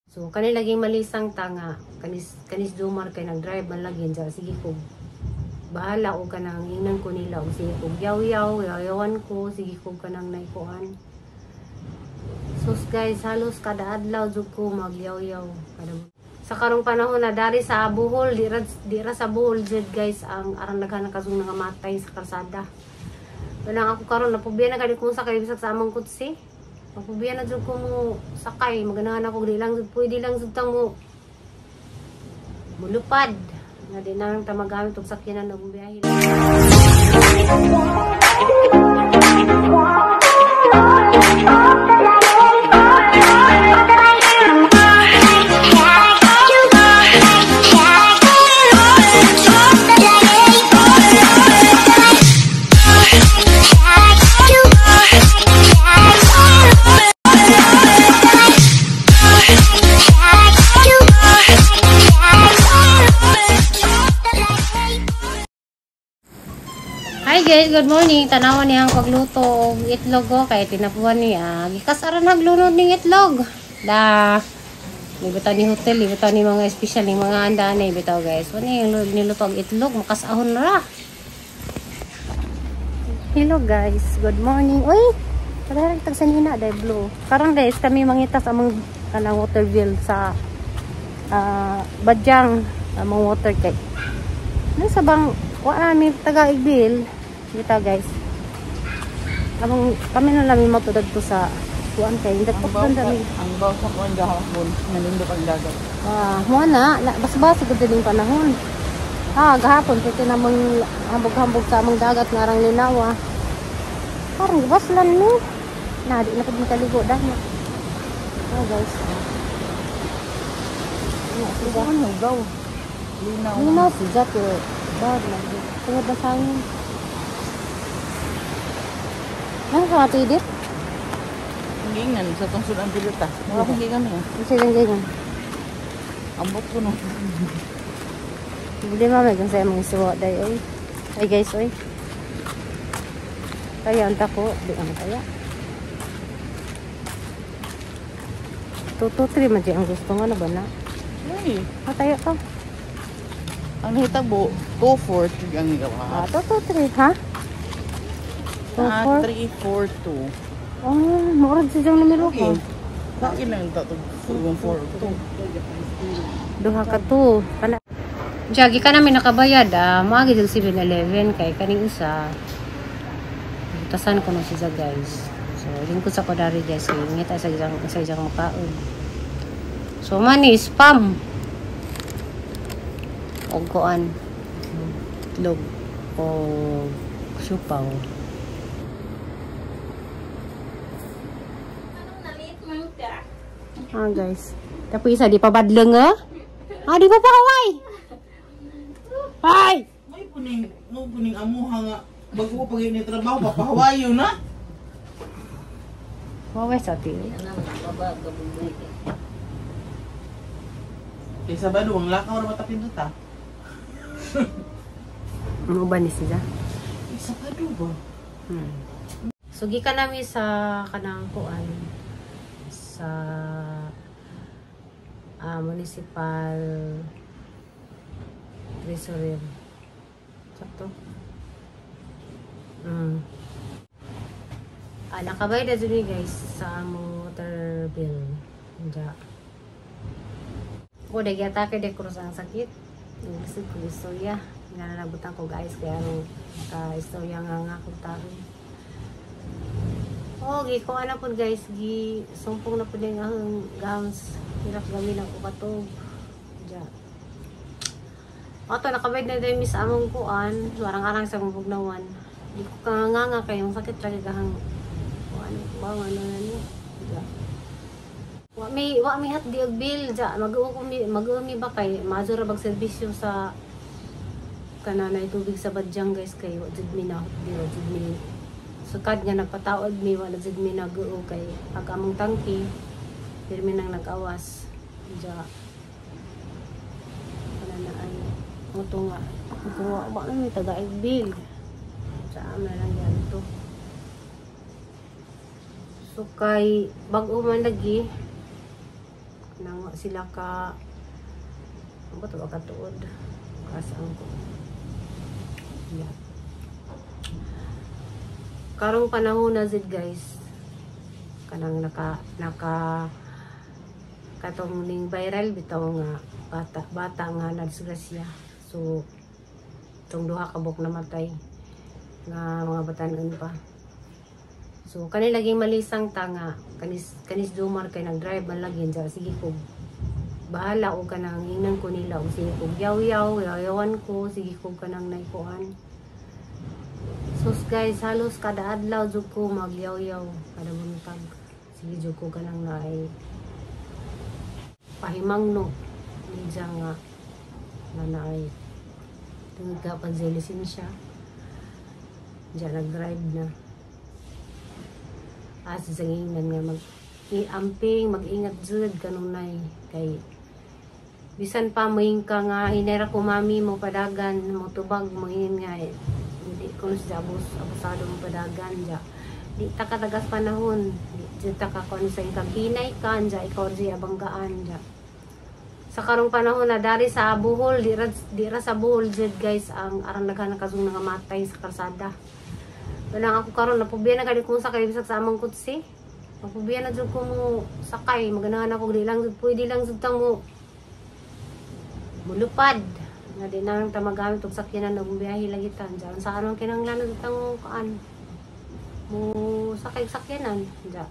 So kani laging malisang tanga kanis kanis Jomar kay nag-drive man lagi dyan. Sige ko bahala og kanang ingnan ko nila og sige ko yaw-yaw, yaw-yawan ko, sige ko kanang naikuan. Sus guys, halos kada adlaw jud ko magyaw-yaw. Sa karong panahon na dari sa Bohol, di ra sa Bohol jud guys ang arang daghan na kasong nangamatay sa kalsada. Wala ako karon napubiya na kani kung sakay bisag sa among kutsi. Mapubiya na jud ko mo sakay, maganahan ako di lang jud pwede lang jud tang mo mulupad. Nga di na lang ta magamit og sakyanan og biyahe. Hi guys, good morning. Tanawan niya ang pagluto og itlog ko kay tinapuan niya. Gikasaran naglunod ning itlog. Da. Bitaw ni hotel, bitaw ni mga espesyal ni mga handa ni bitaw guys. Wala yung niluto og itlog, makasahon ra. Hello guys, good morning. Uy, padahal tag sanina dai blue. Karon guys, kami mangitas among kanang water bill sa Badyang, among water kay. Nasa bang wa namin taga bill. Dito guys. Among kami na lang matudad to sa kuan kay nagpugdan dami. Ang baw sa kuan gahapon, nalindot ang dagat. Ah, mo na, basbas gud din panahon. Ah, gahapon pwede namang hambog-hambog sa among dagat ngarang linawa. Parang baslan no. Na di na pud makaligo dahil. Oh guys. Na siya ano daw. Linaw. Linaw siya pero bad na. Tungod na sa hangin. Ano ka matidit? Gingan sa tong sudan pilota. Wala akong gingan niya. Ano siya gingan? Ambot ko no. Problema may kung sa'yo mga isuwa day oy. Ay guys oy. Kaya ang tako. Di ang kaya. 2, 2, 3 man ang gusto nga na ba na? Ay. Pataya ka. Ang nahitabo, 2, 4, 3 ang igawa. Ah, 2, 2, 3 ha? 2, 4? 3, 4, 2. Oh, maurag siya diyang numero ko. Okay. Bakit lang yung 2, 4, 2? Duha ka 2. Kana. Jagi ka namin nakabayad ah. Maagi dil 7-Eleven kay kaning isa. Tasan ko na siya guys. So, lingkod sa kodari guys. Kay ngita sa isang makaon. So, money spam. Og kuan. Itlog. O siupaw. Ah guys. Tapi isa di pa badleng eh? Ah di pa paway. Ay! May puning amuha nga bago pa gyud ni trabaho papahawayo na. Waway sa ti. Kay Sabado ang lakaw ra bata pindot ah. Mo ba ni siya? Kay Sabado ba? So gikan nami sa kanang kuan sa municipal treasurer. Sakto? Ah, nakabayad na dun guys sa among water bill. Diya. Ako, nag-atake de krus ang sakit. Gusto ko istorya. Nga nanabutan ko guys, kaya anong ka-istorya nga nga kung taro. Oh, gi ko ana pud guys, gi sumpong na pud ang ahong gams. Hirap gawin ang ukatog. Diya. Ato nakabayad na din mis among kuan, warang-arang sa bugnawan. Di ko kanganga kay ang sakit lagi kahang kuan, ba ano na ni. Diya. Wa may hat di og bill diya, mag-uumi ba kay mazo ra bag serbisyo sa kananay tubig sa Badyang guys kay wa jud mi na di wa jud mi sukad nga nagpataod mi wala jud mi nag-uo kay pag among tangki pirmi nang nag-awas diya. Kananaan moto nga wa mi taga bill sa ama lang yan to. So kay bag-o man lagi Nang sila ka ang ba to katuod kasaan ko. Yeah. Karong panahon na zid, guys, kanang naka naka katong ning viral bitaw nga bata bata nga nadisgrasya. So tong duha ka buok namatay nga mga batanon pa. So kani laging malisang ta nga kanis kanis Jomar kay nag-drive man lagi dyan. Sige ko bahala og kanang ingnan ko nila og sige ko yaw-yaw yaw-yawan ko, sige ko kanang naikuan. Sus guys, halos kada adlaw jud ko magyaw-yaw kada buntag. Sige jud ko kanang naay pahimangno nidya nga na naay tungod ka pa sa lisensya diya nag-drive na asa sa ingnan nga mag iamping mag-ingat jud kanunay kay bisan pa moing ka nga hinera ko mami mo padagan mo tubag mo ingin nga eh, hindi ko siya abusado mo padagan ja di ta katagas panahon di jud ta ka kuan sa ikang hinay ka ja ikaw di abanggaan ja. Sa karong panahon na dari sa Bohol, di ra sa Bohol jud guys ang aran daghan na kasong nangamatay sa kalsada. Wala ako karon napubiya na gani kung sakay bisag sa among kutsi. Mapubiya na jud ko mo sakay, maganahan ako di lang jud pwede lang jud tang mo mulupad nga di na lang ta magamit og sakyanan og biyahe lagi ta diyan sa anong kinahanglan na jud tang kaan mo sakay og sakyanan diyan.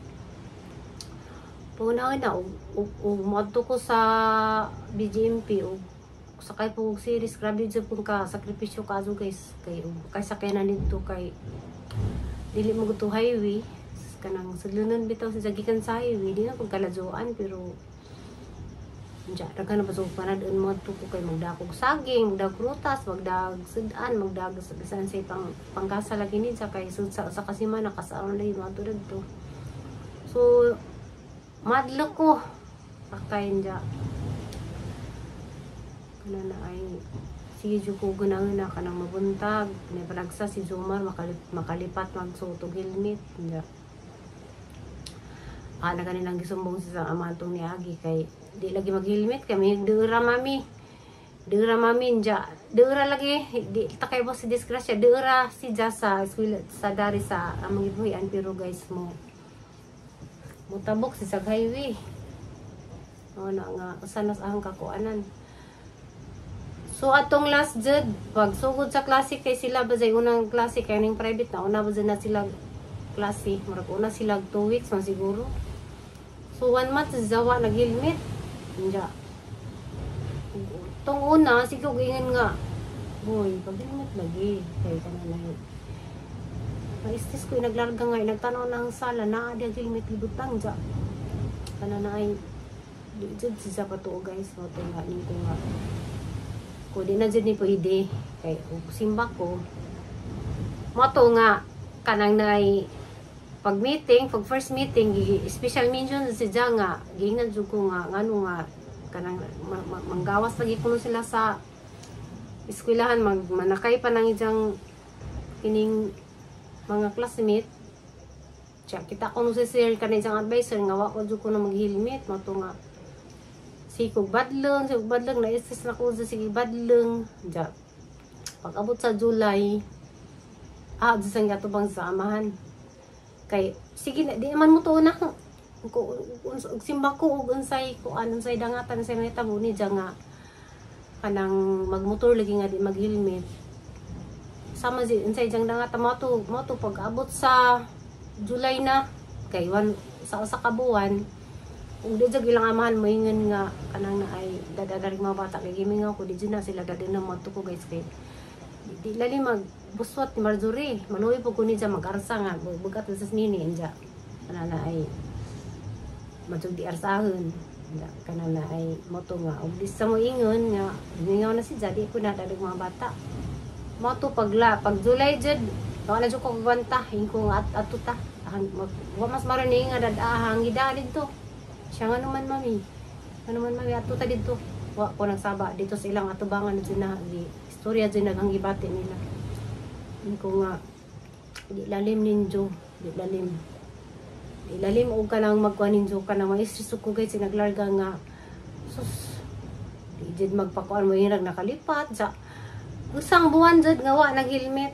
Puna na og moadto ko sa BGMP og sakay po og series, grabe jud pud ka sakripisyo kaso guys kay og kay sakyanan didto kay dili mo to highway, kanang sudlonon bitaw sa gikan sa highway, di na pud kalajoan, pero diya daghan na pa sa panadon mo ko kay magdakog saging, magdag prutas, magdag sudan, magdag bisan say pang panggasa lagi ni sa kay sud sa kasima nakasaon lagi mo didto. So madlo ko sakay diya kana na ay sige jud ko ganahan na kanang mabuntag ni palagsa si Jomar makalipat magsuot og helmet diya. Ana kanilang gisumbong sa ama atong niagi kay di lagi mag-helmet kami, "Dura mami, dura mami." Dya dura lagi di takay bo si disgrasya, dura si sa eskwela sa dari sa among gibuhian. Pero guys, mo mutabok si sa highway o na nga usa na sa ang kakuanan. So atong last jud pag sugod sa klase kay sila ba say unang klase kay ning private na una ba jud na sila klase, murag una sila 2 weeks man siguro. So one month si Zawa nag-helmet. Nya. Tong una sige og ingon nga, "Boy, pag-helmet lagi kay kana na." Ma-stress ko naglarga nga nagtanaw na ang sala na di ang helmet gibutang ja. Kana na ay di jud siya patuo guys, mo to nga ning ko nga ko di na jud ni pwede kay og simba ko mo to nga kanang nay pag meeting, pag first meeting, special mention si Ja nga giingnan jud ko nga ngano nga kanang manggawas lagi kuno sila sa eskwelahan, mag manakay pa nang ijang kining mga classmate. Siya, kita ko no si sir kanang isang advisor nga wa ko jud ko na mag-helmet mo to nga sikog badlong na stress na ko sa sige badlong ja. Pag abot sa July, ah, sa gatubang sa amahan kay sige na di man mo tuon na ko og simba ko og unsay kuan unsay dangatan unsay mahitabo ni diya nga kanang magmotor lagi nga di mag-helmet sama si unsay diyang dangatan mo to. Pag abot sa July na kay one sa usa ka buwan ug di jud ilang amahan moingon nga kanang na ay dadadarig mga bata kay gimingaw ko di jud na sila dadi na mo ko guys kay di lali mag buswat ni Marjorie maluoy po ko ni dya mag-arsa nga bugat sa nini anja kana na ay matug di arsahon. Kana na ay moto nga og di sa mo ingon nga mingaw na si jadi ko na dadag mga bata mo to pagla pag July jud wala jud ko kagwanta hingko nga at ato ta wa mas maron ni nga dad gida didto siya nga naman mami, ano man mami, ato ta didto. Wa ko nagsaba dito sa ilang atubangan na jud na gi istorya jud naghang gibati nila. Ko nga di lalim ninjo, di lalim, di lalim og kanang magkuan ninjo kanang ma-stress ko guys naglarga nga. Sus, di jud magpakuan mo hirag nakalipat sa usang buwan jud nga wa nag helmet.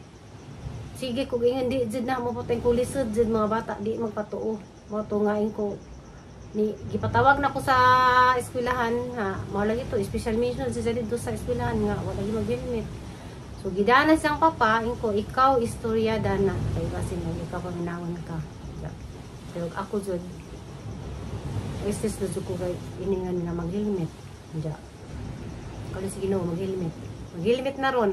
Sige kog ingon di jud na mo patay ko lisod jud mga bata di magpatuo. Mo to nga ko ni gipatawag na ko sa eskwelahan ha, mao lagi to special mention siya dito sa eskwelahan nga wala lagi mag-helmet. So gidana siyang papa ingko ikaw istorya dana kay basin mo ikaw paminawon ka. Pero ako jud estes na jud ko kay iningan nga mag-helmet. Ja. Kalo sige no mag-helmet. Mag-helmet na ron.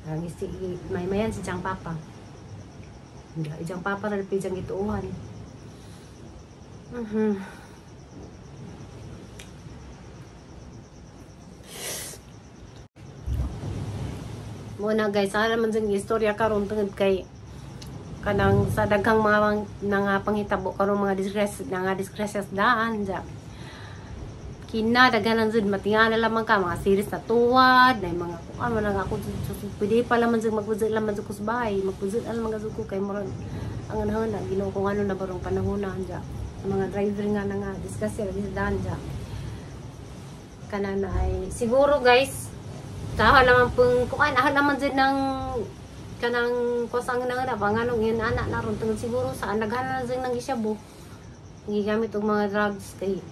Ang isi maymayan si siyang papa. Ja, ijang papa ra pi siyang gituohan. Muna guys, sana man dyan istorya karon tungod kay kanang sa daghang mga nga panghitabo karon mga disgrasya nga disgrasya daan ja. Kina daghan jud matingala lamang ka mga series na tuwad na mga kuan man nga ako pwede pa laman jud magpuzit laman jud ko sa bahay, magpuzit lamang jud ko kay murag ang anahon na Ginoo ko ngano na barong panahon na ja. Ang mga driver nga na nga disgrasya lagi sa daan ja. Kana na ay siguro guys taha naman pong kuan aha naman jud ng kanang kusang na nga panganong yun anak na ron tungod siguro sa naghanan na jud ng gisyabo gigamit og mga drugs kay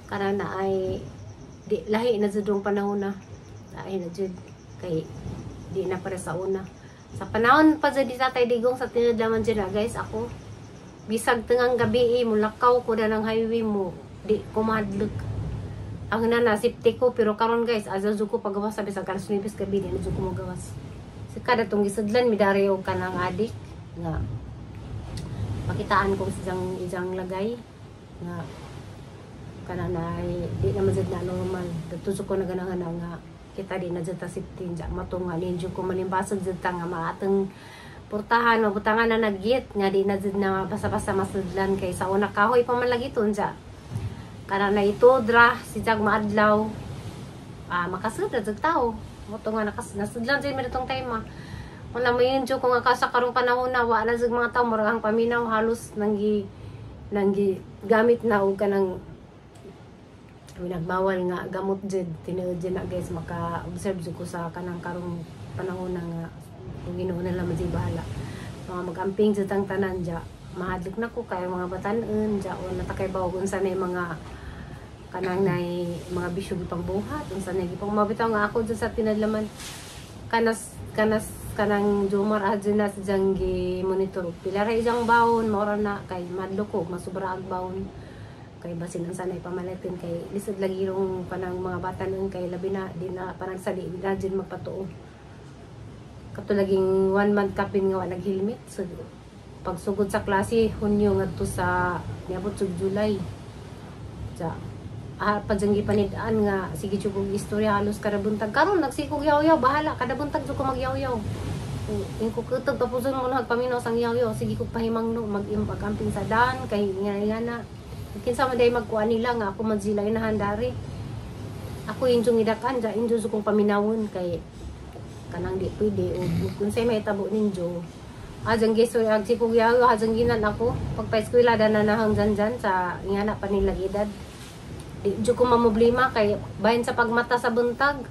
kana na ay di lahi na jud ang panahon na lahi na jud kay di na para sa una sa panahon pa jud di Tatay Digong sa tinud naman jud na guys ako bisag tingang gabi mulakaw ko na ng highway mo di ko mahadlok ang nana safety ko pero karon guys aza jud ko pagawas sa bisag alas 9 gabi di na jud ko mogawas sa kada tong gisudlan midari og kanang adik nga pakitaan ko sa ijang lagay nga kana na ay di naman jud na normal dadto jud ko naganahan nga kita di na jud ta safety ja mato nga ninjo ko malimbasag jud ta nga maatong portahan mabutangan na naggit nga di na jud na basta-basta masudlan kay sa una kahoy pa man lagi ton ja kana na itudra si jag maadlaw makasud na jud tao mo to nga nasudlan jud mi tong time wala mo yun jud kung nga sa karong panahon na wa na jud mga tao murag ang paminaw halos nanggi gamit na og kanang nagbawal nga gamot jud tinuod jud na guys maka-observe jud ko sa kanang karong panahon na nga kung Ginoo na lang jud bahala mga magamping jud ang tanan ja mahadlok na ko kay mga batan-on ja o natakay bawog unsa nay mga kanang nay mga bisyo gipangbuhat unsa nay gipang mabitaw nga ako jud sa tinadlaman kanas kanang jumar adyo na sa jang gi monitor pila ra ijang bawon mao na kay madlok ko masubra ag bawon kay basin ang sanay pamalitin kay lisod lagi rong panang mga bata noon kay labi na di na panagsa di na jud magpatuo kato laging 1 month kapin nga wa nag-helmet so pagsugod sa klase Hunyo ngadto sa niabot sa July ja pa jang gipanid-an nga sige jud kog istorya halos kada buntag karon nagsikog yaw-yaw bahala kada buntag jud ko magyaw-yaw ingko kutog tapuson mo na paminaw sang yaw-yaw sige kog pahimang no mag-amping sa daan kay nga na kinsa man day magkuan nila nga ako man sila inahan dari ako injong idakan ja injo jud kong paminawon kay kanang di pwede o kung say may tabo ninjo ajang gisoy ag sikog yaw ajang ginan ako pagpa-eskwela dana nahang janjan sa ingana pa nila edad di jud ko mamroblema kay bahin sa pagmata sa buntag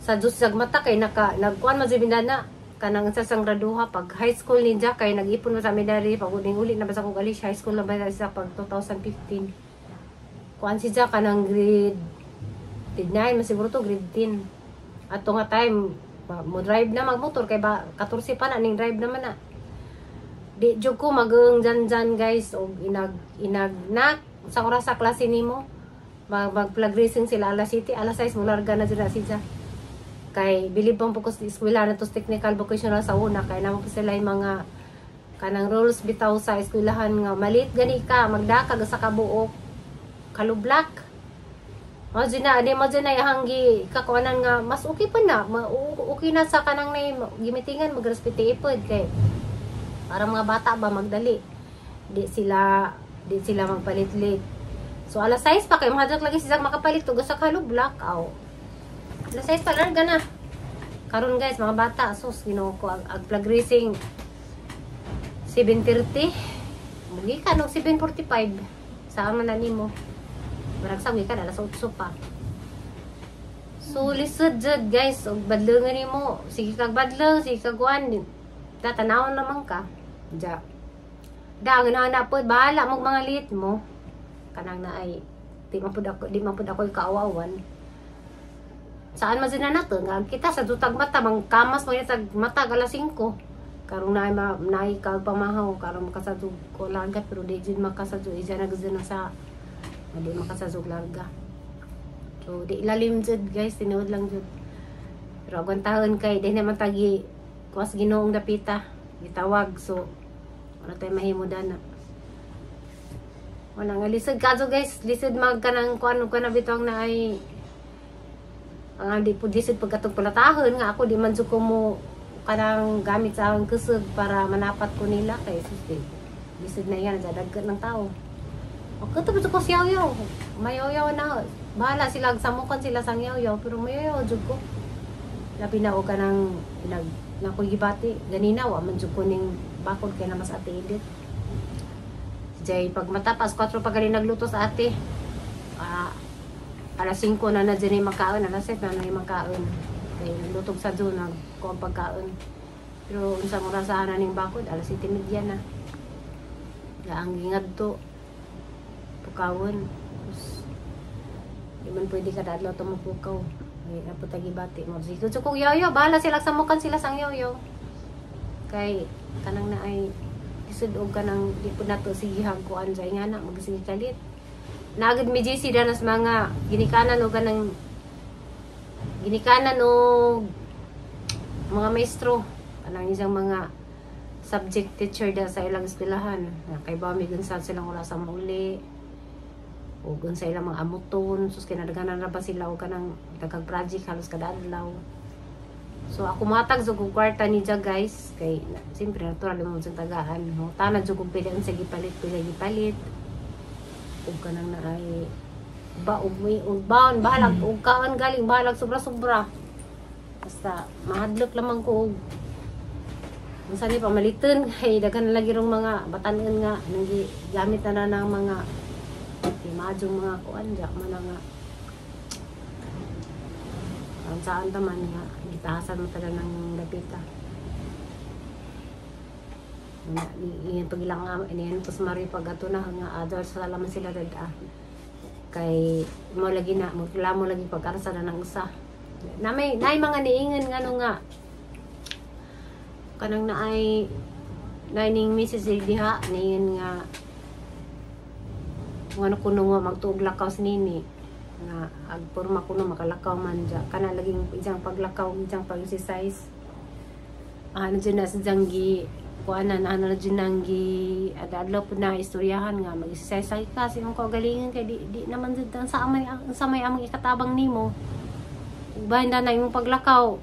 sa Diyos mata kay naka nagkuan man jud na kanang sa sanggraduha pag high school ninja kay nag-ipon man sa mi dari pag uling uli na ba sa kog alis high school na ba sa pag 2015 kuan siya kanang grade 9 man siguro to grade 10 ato nga time mo drive na magmotor kay ba 14 pa na ning drive naman na di jud ko magung jan-jan guys og inagnak sa oras sa klase nimo mag flag racing sila alas 7 alas 6 mo larga na jud na siya kay bilib pang pukos eskwela na to technical vocational sa una kay namo pa sila yung mga kanang rules bitaw sa eskwelahan nga malit gani ka magdakag sa kabuok kalublak mo jud na di mo jud na ihanggi kakuanan nga mas okay pa na okay na sa kanang nay gimitingan magrespeto ipod kay para mga bata ba magdali di sila magpalit-lit so alas 6 pa kay mahadlok lagi sila makapalit og sa kalublak aw alas 6 pa larga na karon guys mga bata sus Ginoo ko ag flag racing 7:30 mugi ka no 7:45 saan man na nimo Barang sa ka alas 8 pa. So lisod jud, guys, og badlongan nimo. Sige kag badlong, sige kag kuan. Tatanawon naman ka. Ja. Da ang na pod, bahala mo mga lit mo. Kanang na ay di man pud ako kaawawan. Saan man na nato nga kita sa dutag mata mangkamas mo tag mata alas 5. Karong naay ma naay kag pamahaw karon makasadug ko larga, pero di jud makasadug ija na gud na sa di makasadug larga. So di ilalim jud, guys, tinuod lang jud. Pero agwantahon kay di naman tagi kuwas Ginoong dapita gitawag, so wala tayo mahimo dana. Wala nga lisod kaso, guys, lisod mag kanang kuan ko na bitong na ay ang di po lisod pagkatong pulatahon nga ako di man jud ko mo kanang gamit sa akong kusog para manapat ko nila kay sus di lisod na yan daghan ng tao. Okay to ko siyaw mayaw na bahala sila, samukan sila sang yaw pero mayaw jud ko. Labi na og kanang nag nakoy gibati ganina, wa man jud ko ning bakod kay na mas Ate Edith. Jay pag matapas 4 pa gali nagluto sa ate. Alas 5 na na dyan ay makaon, alas 7 na na makaon. Kay nagluto sa doon nag kuang pagkaon. Pero unsa mo rasahan na ning bakod, alas 7:30 na. Ang gingadto pukawon. Tapos, di man pwede kada adlaw to mapukaw. Ay, apo tagibati mo. Sige, so kung yayo, bahala sila samukan sila sang yayo. Kay kanang na ay lisod og kanang di po nato sige hagkuan sa nga na magsige kalit. Naagad mi GC danas mga ginikanan og kanang ginikanan og mga maestro kanang isang mga subject teacher da sa ilang eskwelahan. Kay ba mi gunsa silang oras sa mauli o gunsa ilang mga amuton, sus kinadaghanan na ba sila og kanang daghang project halos kada adlaw. So ako matag jud og kwarta ni ja, guys, kay na, siyempre natural mo sa tagaan mo tanad jud kog pila ang gipalit, pila gipalit ug kanang naay ba og may og baon bahalag og kaon galing bahalag sobra sobra, basta mahadlok lamang ko og unsa ni pamaliton kay daghan na lagi rong mga batan-on nga nang gamit na na ng mga imadyong mga kuan ja man na nga ang saan taman nga gitahasan mo talaga ng dapita. Iyan pag ilang iniyan po sa Mario pag ato na nga adult sa laman sila dada kay mo lagi na mo mo lagi pag arsa na ng usa na may naay mga niingon nga no nga kanang naay naay ning Mrs. diha niingon nga ngano kuno nga magtuog lakaw si nini nga ag porma kuno makalakaw man dya kana laging isang paglakaw, isang pag-exercise ano dyan na sa diyang gi kuanan ano na dyan nang gi adlaw po na istoryahan nga mag-exercise ka sa imong kaugalingon kay di naman dyan ang sa may among ikatabang nimo ug bahin na imong paglakaw.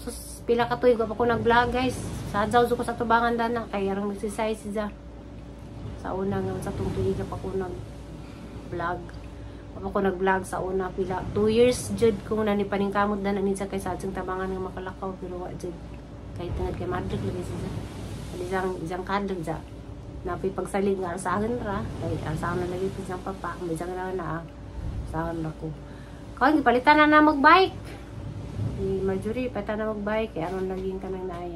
Sus, pila ka tuig pa ko nag-vlog, guys, sadyaw ko sa tubangan dana kay arang exercise siya sa una nga sa tong tuig pa ko nag vlog pa ko nag-vlog sa una pila 2 years jud kung nani paningkamot na ni siya kay sa atsang tabangan nga makalakaw pero wa jud kay tungod kay madrog lagi siya isang isang kadlok ja napoy pagsalig nga arsahan ra kay arsahan na lagi siyang papa may isang na na arsahan ra ko kaon gipalitan na na magbike ni Marjorie, palitan na magbike kay aron laging kanang naay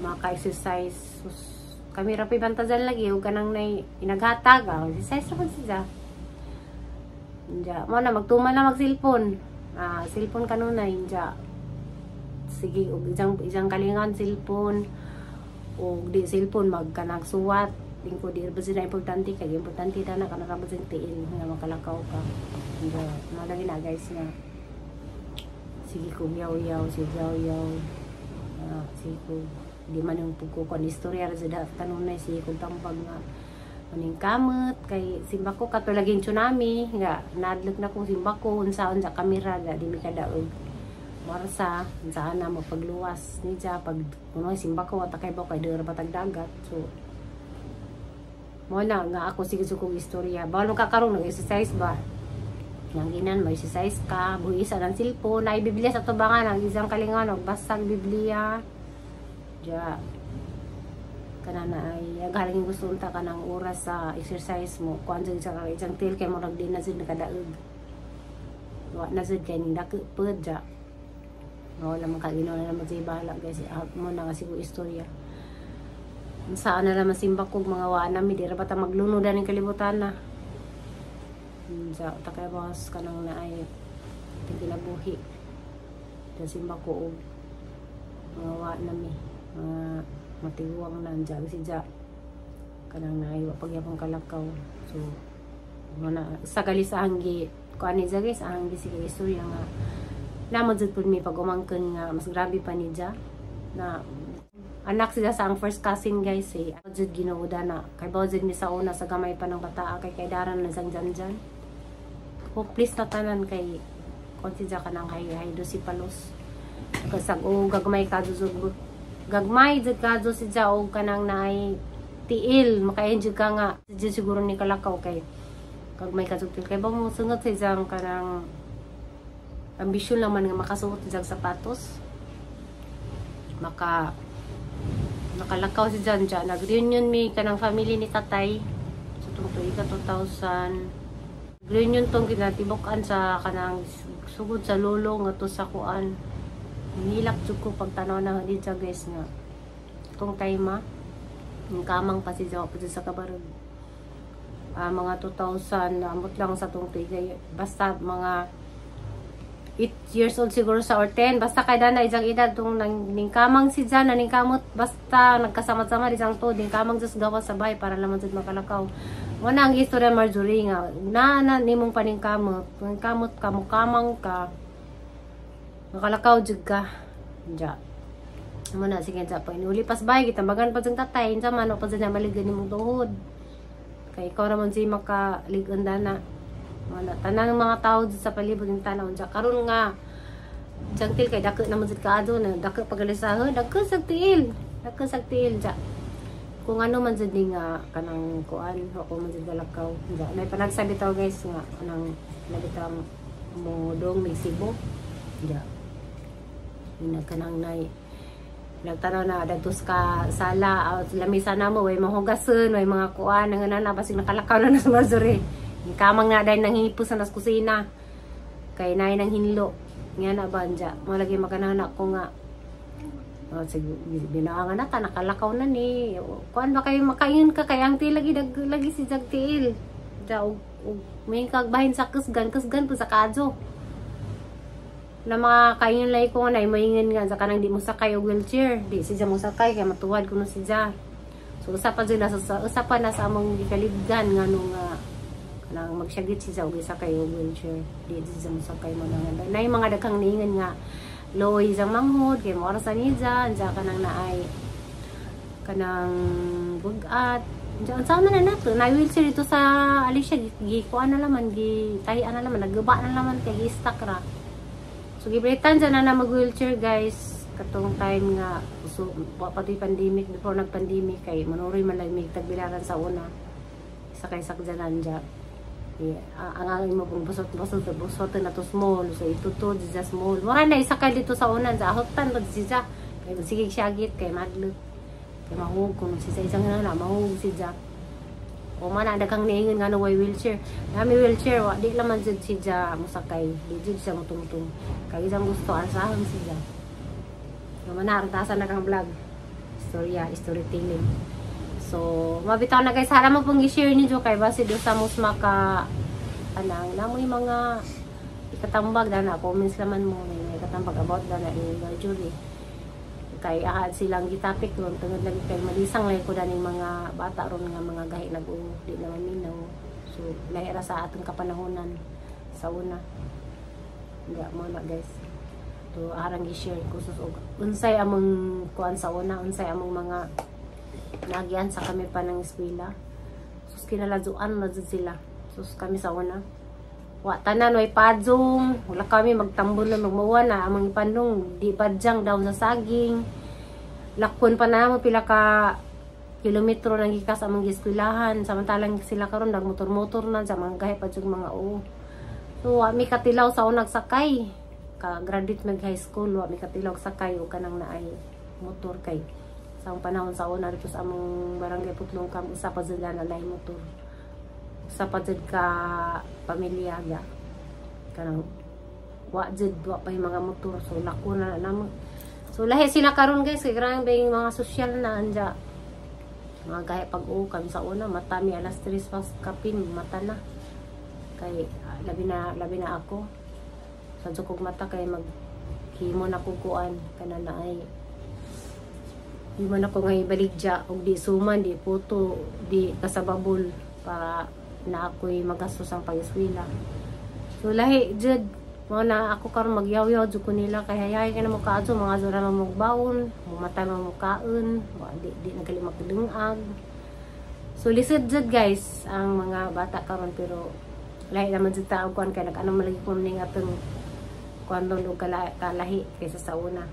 maka-exercise. Sus, kami ra pa'y bantazan lagi ug kanang nay inaghatag exercise ra pud siya. Inja mo na magtuman na mag cellphone, cellphone kanunay inja sige og isang isang kalingan cellphone og di cellphone mag kanang suwat dingko di ba sila importante kay importante na na kanang ra tiil nga makalakaw ka. Inja mo lagi na, guys, nga sige ko yaw-yaw sige yaw-yaw sige ko di man yung pagkukuan istorya ra sa kanunay sige kong tambag nga maning kamot kay simba ko kato laging tsunami nga nadlok na kong simba ko unsaon sa kamera ga di mi kadaog marsa unsaan na mapagluwas ni siya pag kuno simba ko wata kay ba kay dira batag dagat. So mo na nga ako sige kong istorya balo ka karon nag-exercise ba nang ginan mo exercise ka buhisa ng cellphone na ibiblia sa tubangan ang isang kalingan og basag Biblia ja. Kana na ay agaling gusto unta kanang oras sa exercise mo kuan jud sa isang til kay murag di na jud nakadaog. Wa na jud kay ning dako pud ja. Wala man ka Ginoo na naman siya bahala, guys. Ah, mo na nga siguro istorya. Saan na naman simba kog mga wa nami di ra ba ta maglunod aning kalibutan na. Sa takay boss kanang na ay kinabuhi. Da simba ko og mga wa nami mga matiguang na andya si ja kanang naay wa pagyapon kalakaw. So mo na sa gali sa hanggi kuan ni ja, guys, ang hanggi sige istorya nga namo jud pud mi pag umangkon nga mas grabe pa ni ja na anak sila sa ang first cousin, guys, eh. Jud Ginoo na kay bawo jud mi sa una sa gamay pa ng bata kay kaidaran na sang jan. Hopeless na tanan kay kon si ja kanang hay hydrocephalus. Kasag o gagmay ka jud, gagmay jud ka si ja og kanang naay tiil maka-enjoy ka nga jud siguro ni kalakaw kay gagmay ka jud kay ba mo sunod sa isang kanang ambisyon lang man nga makasuot sa sapatos, nakalakaw si Jan dyan. Nag-reunion mi kanang family ni tatay sa tong tuiga 2000. Reunion tong ginatibok-an sa kanang sugod sa lolo nga to sa kuan. Nilak jud ko pagtanaw na di dyan, guys, nga tong time ah, yung kamang pa si Jawa pa sa kabarog. Mga 2000 amot lang sa tong tuiga, basta mga 8 years old siguro sa or 10, basta kay dana isang edad tong nang ningkamang si Jan na ningkamot, basta nagkasama-sama isang to ningkamang just gawa sa bahay para lamang jud makalakaw. Mo na ang istorya, Marjorie, nga na na nimong paningkamot, ningkamot ka, mukamang ka, makalakaw jud ka ja. Mo na sige ja pa inuli pas bahay gitambagan pa jud tatay unsa man pa jud na maligan nimong tuhod kay ikaw raman si makaligon dana. Wala tanan ng mga tao dito sa palibot ng tanaw dyan. Karon nga jang til kay dako naman jud kaadto na dako pagalisahon, dako sa tiil. Dako sa tiil dya. Kung ano man jud ni nga kanang kuan, ako man jud galakaw. Dya. May panagsabi taw, guys, nga kanang nabitang mo dong may sibo. Dya. Ina kanang nay nagtanaw na dadto ka sala, lamisa na mo way mahugason, way mga kuan nga na basig nakalakaw na na sa Marjorie. Kamang na dahil nanghipos na nas kusina. Kay nay nang hinlo. Nga na ba anja. Mo lagi makananak ko nga. Oh, sige, binaangan na ta nakalakaw na ni. Kuan ba kayo makaingon ka kay ang ti lagi dag lagi si jag tiil. Ja og og may kagbahin sa kusgan, kusgan po sa kadyo. Na mga kaingon lay ko na maingon nga sa kanang di mo sakay og wheelchair. Di si ja mo sakay kay matuwad kuno si ja. So usa pa jud na sa usa pa na sa among gikalibgan nga nung nang magsyagit si og sakay og wheelchair, di di siya mosakay mo nang nay mga daghang niingon nga loy sang manghod kay mo sa niya anja kanang naay kanang bugat anja unsa man na nato na wheelchair dito sa Alicia gi kuan na laman, gi tahian na laman, nagguba na laman kay gi-stuck ra. So gibalitan dyan na na mag wheelchair, guys, katong time nga so pati pandemic, before nag pandemic, kay manuroy man lang may tagbilaran sa una sakay sakjanan dyan. Yeah, ang imo pong busot busot busot na to small, so ito to siya small, mura na isakay dito sa unan sa ahotan pag siya kay sige siyagit kay madlok kay mahug kung si sa isang na mahug si ja. O man ang daghang niingon nga no way wheelchair nami wheelchair, wa di laman jud si ja mosakay, di jud siya motungtong kay isang gusto asahon si ja. Naman na tasa na kang vlog istorya storytelling. So, mabitaw na, guys. Sana mo pong i-share ninyo kay basi do sa mus maka anang namoy mga ikatambag na na comments laman mo may mga ikatambag about na na ni Marjorie kay ahad silang gitapik ron tungod lagi kay malisang lagi ko daning mga bata ron nga mga gahi nag di naman minaw. So lahi ra sa atong kapanahonan sa una. Hindi mo na, guys, to arang i-share ko sus og unsay among kuan sa una, unsay among mga nagyan sa kami pa ng eskwela. Sus, kinalazuan na jud sila. Sus, kami sa una. Wa tanan way padzong, wala kami magtambol na magmuwa na among ipandong di badyang daw sa saging. Lakon pa na mo pila ka kilometro nang gikas among gieskwilahan, samantalang sila karon nagmotor-motor na sa mga gahi pa jud mga oo. So wa mi katilaw sa unag sakay. Ka graduate mag high school, wa mi katilaw sakay o kanang naay motor kay Sa among panahon sa una dito sa among barangay Putlong Kam, usa pa jud na naay motor. Usa pa jud ka pamilya ga. Kanang wa jud, wa pa yung mga motor, so lako na na namo. So lahi sila karon, guys, kay grabe yung mga sosyal na anja. Mga gaya pag kami sa una, mata mi alas 3 pas kapin, mata na. Kay labi na ako. Sa kog mata kay mag himo na kog kuan kana na ay himo na ko nga ibaligya og di suman, di puto, di kasababol para na ako'y magastos ang pag-eskwela. So lahi jud mo na ako karon, magyawyaw jud ko nila kay hayay ka na mo kaadto, mga adto na mo baon, mumata mo kaon, wa di di na gali makadungag. So lisod jud, guys, ang mga bata karon, pero lahi naman jud tao kuan kay nag-ano man lagi ko ning atong kuan doon og kalahi kaysa sa una.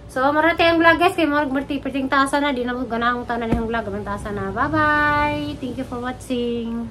So marati ang vlog, guys, kay murag marti perting tasa na, di na mo ganahong tanan ang vlog, ang tasa na. Bye bye. Thank you for watching.